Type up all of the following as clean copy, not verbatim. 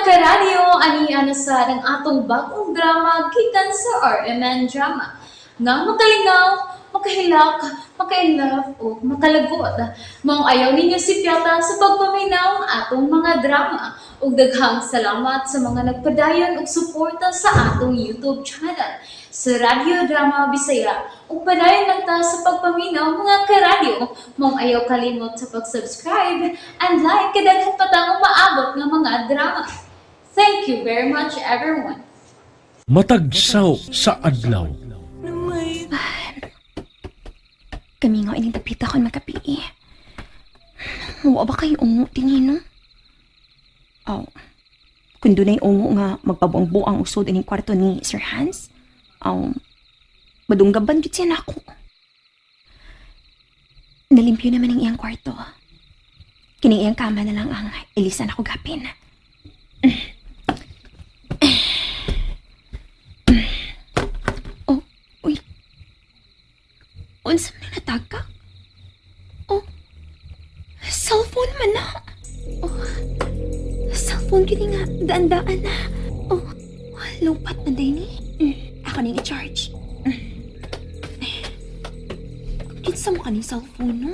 Karadyo, ani ana sa ang atong bagong drama gikan sa RMN Drama. Nga makalingaw, makahilak, makainlove o makalagot. Maong ayaw ninyo sipyata sa pagpaminaw ang atong mga drama. Ug daghang salamat sa mga nagpadayon og suporta sa atong YouTube channel sa Radyo Drama Bisaya. Ug padayon lang ta sa pagpaminaw, mga karadyo. Maong ayaw kalimot sa pag-subscribe and like kay daghan pa tang umaabot nga mga drama. Thank you very much, everyone. Matagsaw sa adlaw. Kami nga ining dapita kon magkapi. Wa ba kayo ungo dinhi, no? Aw. Kung dunay ungo nga magpabuang-buang usod ining kwarto ni Sir Hans, aw, madunggaban gyud siya nako. Nalimpyo naman ang iyang kwarto. Kining iyang kama na lang ang ilisan ako gapin. Oh, uy. Unsa man natagka? Oh, cellphone man na. Oh, cellphone kini nga daan-daan na. Oh, lupat man day ni. Ako ning i-charge. Kinsa mo kaning cellphone, no?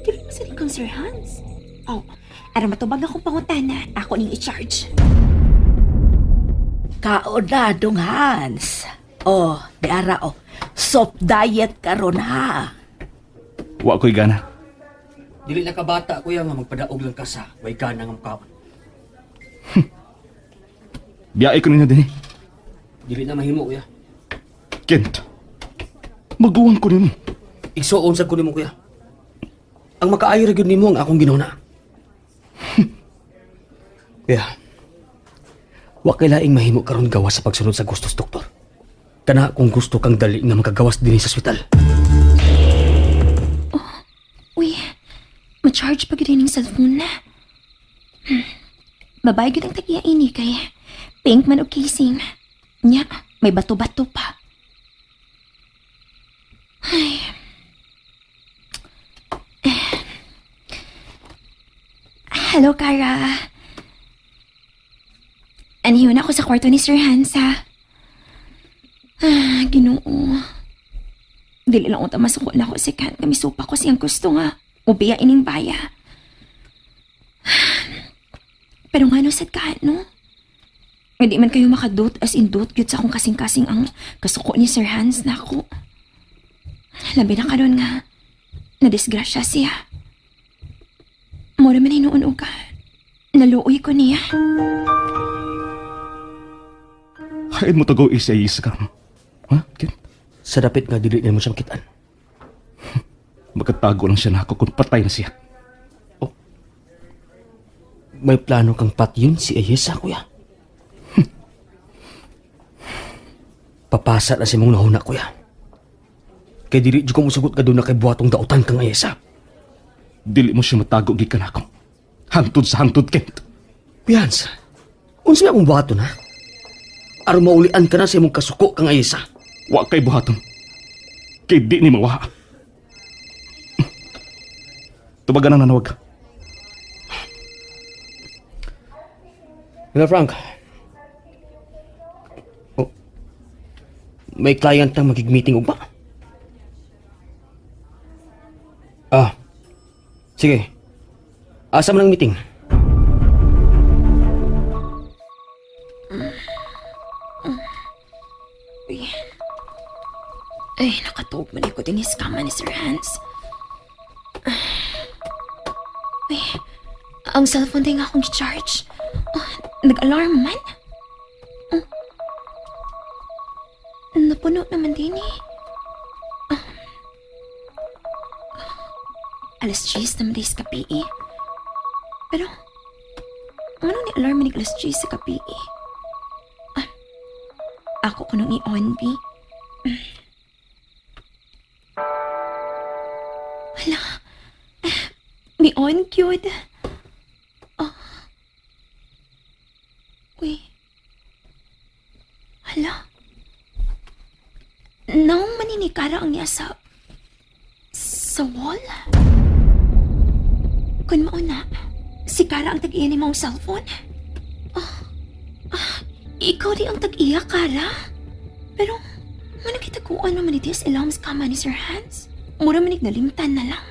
Dili mo sa kang Sir Hans. Oh, aron matubag akong pangutana, ako ning i-charge. Kaon na, Dong Hans. Oh, di ara oh. Soft diet karon ha. Wa ko'y gana. Dili na ka bata, kuya, nga magpadaog lang ka sa way gana nga mukaon. Biyae ko ninyo dinhi. Dili na mahimo, kuya. Kent. Maguwang ko nimo. Igsuon sad ko nimo, kuya. Ang makaayo ra gyud nimo ang akong ginuna. Kuya, wa kay laing mahimo karon gawas sa pagsunod sa gustos doktor. Kana kung gusto kang dali nga makagawas dinhi sa ospital. Uy, ma-charge pa gyud ining cellphone na. Babae gyud ang tag-iya ini kay pink man og casing. Nya, may bato-bato pa. Ay. Eh. Hello, Kara. Anihon ako sa kwarto ni Sir Hans, ha? Ah, Ginoo. Dili lang unta masuko na ako si Kat. Kami supa ko siyang gusto nga. Ubiya ining baya. Pero nga no, sad ka, no? Hindi man kayo makadot as in dot gyud sa akong kasing-kasing ang kasuko ni Sir Hans na ako. Labi na karon nga nadisgrasya siya. Mura man hinuon og ka. Naluoy ko niya. Hain mo tagaw isa isa ka. Ha, Kent? Sa dapit nga dili nimo siya makitaan. Magkatago lang siya nako kung patay na siya. May plano kang patyon si Ayesa, kuya. Papasa na si mong nahuna, kuya. Kay dili jud ko mosugot ka doon na kay buhatong dautan kang Ayesa. Dili mo siya matago gikan ako. Hangtod sa hangtod, Kent. Kuya Hans, unsa may akong buhaton ha? Aron maulian ka na sa imong kasuko kang Ayesa. Wa kay buhaton. Kay di ni mawa. Tubagan ang nanawag. Hello, Frank. Oh, may client na magig-meeting ugma. Ah, sige. Asa man ang meeting? Uy. Ay, nakatuog man ko din is kama ni Sir Hans. Uy, ang cellphone din akong charge. Oh, nag-alarm man. Oh. Napuno naman din eh. Ah. Alas 10 naman din sa kapi eh. Pero, ano ni alarm ni alas 10 sa kapi eh? Ah, ako ko nung i-on, B. Hala. Eh, may on cute. Oh. Uy. Hala. Naong maninikara ang niya sa wall? Kung mauna, si Kara ang tag-iya ni mong cellphone. Ikaw di ang tag-iya, Kara. Pero, ano kitaguan naman iti sa ilawom sa kama ni Sir Hans? Mura manig nalimtan na lang.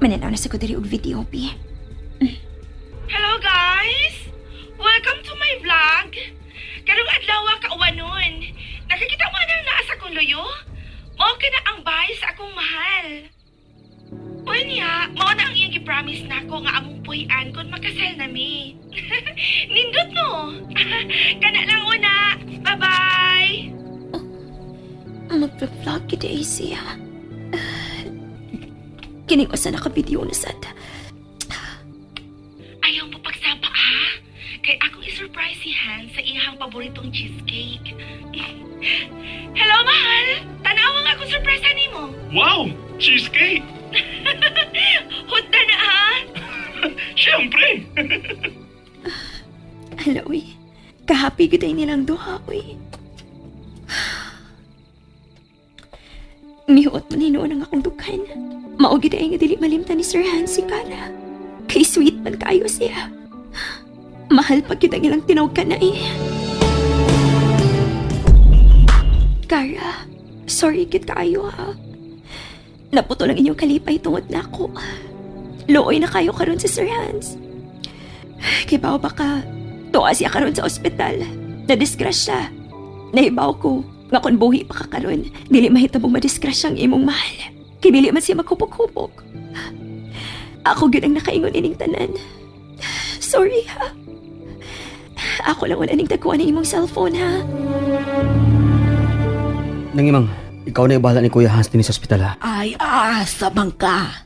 Mananaw na sa ko diri og video, Bi. Hello guys! Welcome to my vlog! Karong adlaw ka uwanon. Nakikita mo na naa sa akong luyo? Mao na ang bahay sa akong mahal. Unya, mao na ang iyang gi-promise nako nga among puy-an kung makasal nami. Nindot no. Kana lang una. Bye-bye. Mag-vlog kita ay siya. Kining usa na ka-video na sad. Ayaw mo pagsapa ha? Kay akong i-surprise si Hans sa iyang paboritong cheesecake. Hello, mahal! Tanawa nga akong surprise nimo. Wow! Cheesecake! Hudda na ha! Siyempre! Hala, uy. Kahappy gud ay nilang duha, uy. Mihuot man hinuon ang akong dughan. Mao gid ay nga dili malimtan ni Sir Hans si Kara. Kay sweet man kayo siya. Mahal pa kita ang ilang tinawag ka na eh. Kara, sorry gid kaayo ha. Naputo lang inyong kalipay tungod na ako. Looy na kayo karon si Sir Hans. Kay bao baka tuwa siya karon sa ospital. Nadisgrasya. Nahibaw ko nga kung buhi pa ka karon, dili mahitabong madisgrasya ang imong mahal. Kay dili man siya maghupok-hupok. Ako gyud ang nakaingon ining tanan. Sorry ha. Ako lang wala ning tagkuan ng imong cellphone ha. Nang imang, ikaw na ibahala ni Kuya Hans din sa ospital ha. Ay, asa man ka.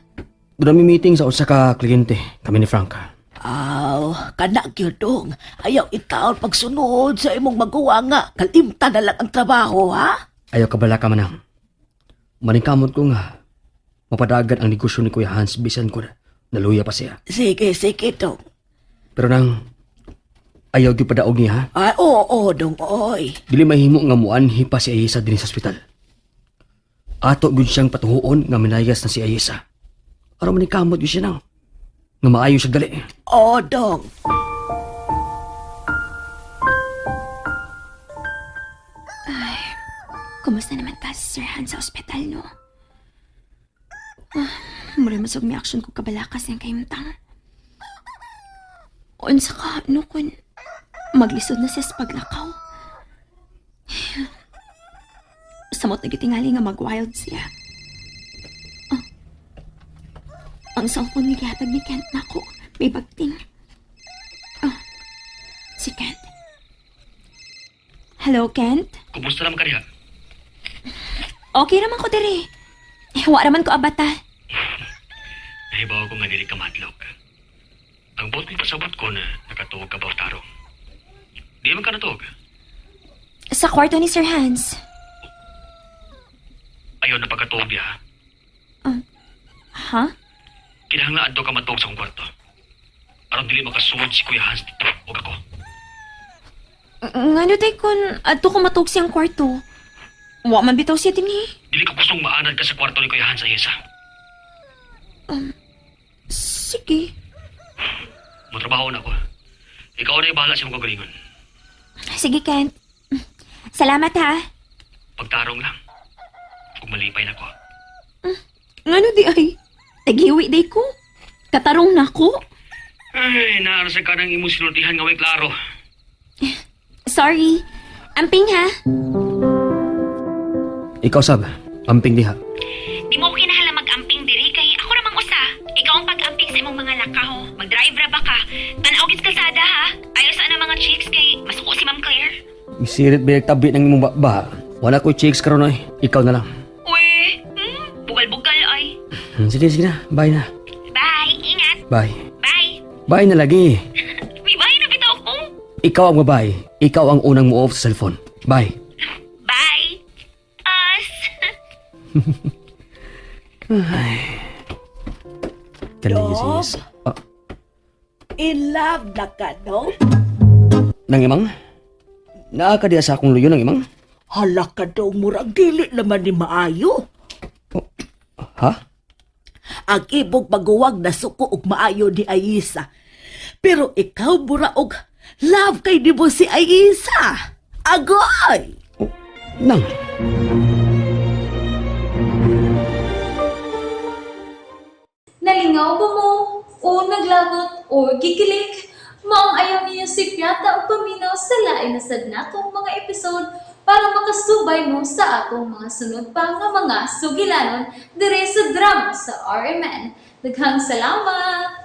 Doon kami meeting sa usa ka kliyente, kami ni Frank. Aw, kana gyud dong. Ayaw itaon pagsunod sa imong maguwa nga. Kalimta na lang ang trabaho, ha? Ayaw kabala ka manang. Maningkamot ko nga. Mapadagan ang negosyo ni Kuya Hans bisan ko na naluya pa siya. Sige, sige, dong. Pero nang, ayaw gyud padaog niya ha. Ay, oo, oo, dong, oy. Dili mahimo nga muanhi pa si Ayesa dinhi sa ospital. Ato gyud siyang patuhuon nga minayas na si Ayesa. Aron maningkamot gyud siya nang. Nga maayo siya dali. Oo, dong. Kumusta naman ta si Sir Hans sa ospital, no? Ah, mura mas og may action ko kabalakas niyang kayumtang. Unsa ka, no, kun maglisod na siya sa paglakaw. Samot na gitingali nga mag-wild siya. Ah, ang cellphone ni gihatag ni Kent nako, may bagting. Ah, si Kent. Hello, Kent? Kumusta naman ka diha? Okay raman ko diri. Eh, wa raman ko abata. Nahibaw ko nga dili ka madlok. Ang buot kong pasabot ko na nakatuog ka ba tarong. Di man ka natuog. Sa kwarto ni Sir Hans. Ayaw na pagkatuog diha. Ha? Kinahanglan adto ka matuog sa akong kwarto. Aron dili makasuod si Kuya Hans dito ug ako. Ngano tay kun adto ko matuog siyang kwarto. Wa man bitaw siya dinhi. Dili ko gustong maanad ka sa kwarto ni Kuya Hans Ayesa. Sige. Motrabaho na ako. Ikaw na bahala sa imong kagalingon. Sige, Kent. Salamat ha. Pagtarong lang. Ug malipay na ko. Ngano di ay? Naghiwi day ko. Katarong na ko. Ay, naara sa kanang imong sinultihan nga way klaro. Sorry. Amping ha. Ikaw sab, amping diha. Di mo ko kinahanglan mag-amping diri kay ako ramang usa. Ikaw ang pag-amping sa imong mga lakaw. Mag-drive ra ba ka? Tan-aw gid sa kalsada ha. Ayaw sa ana mga chicks kay masuko si Ma'am Claire. Isirit ba tabi ng imong ba? Wala ko chicks karon oy. Ikaw na lang. Uy, bugal-bugal ay. Sige, sige na. Bye na. Bye, ingat. Bye. Bye. Bye na lagi. May bye na bitaw ko. Ikaw ang babae. Ikaw ang unang mo off sa cellphone. Bye. Bye. Us. Kalinis. Ah, In love na ka, dong? nang imang? Naa ka diha sa akong luyo nang imang? Hala ka dong, murag dili naman ni maayo. Ha? Ang ibog maguwag na suko og maayo ni Ayisa. Pero ikaw mura og Love kay di mo si Aisa. Agoy! Oh, nang. Nalingaw ba mo? O naglagot o gikilig? Maong ayaw niyo si Piata o paminaw sa lain na sad natong mga episode para makasubay mo sa atong mga sunod pa nga mga sugilanon dire sa drama sa RMN. Daghang salamat!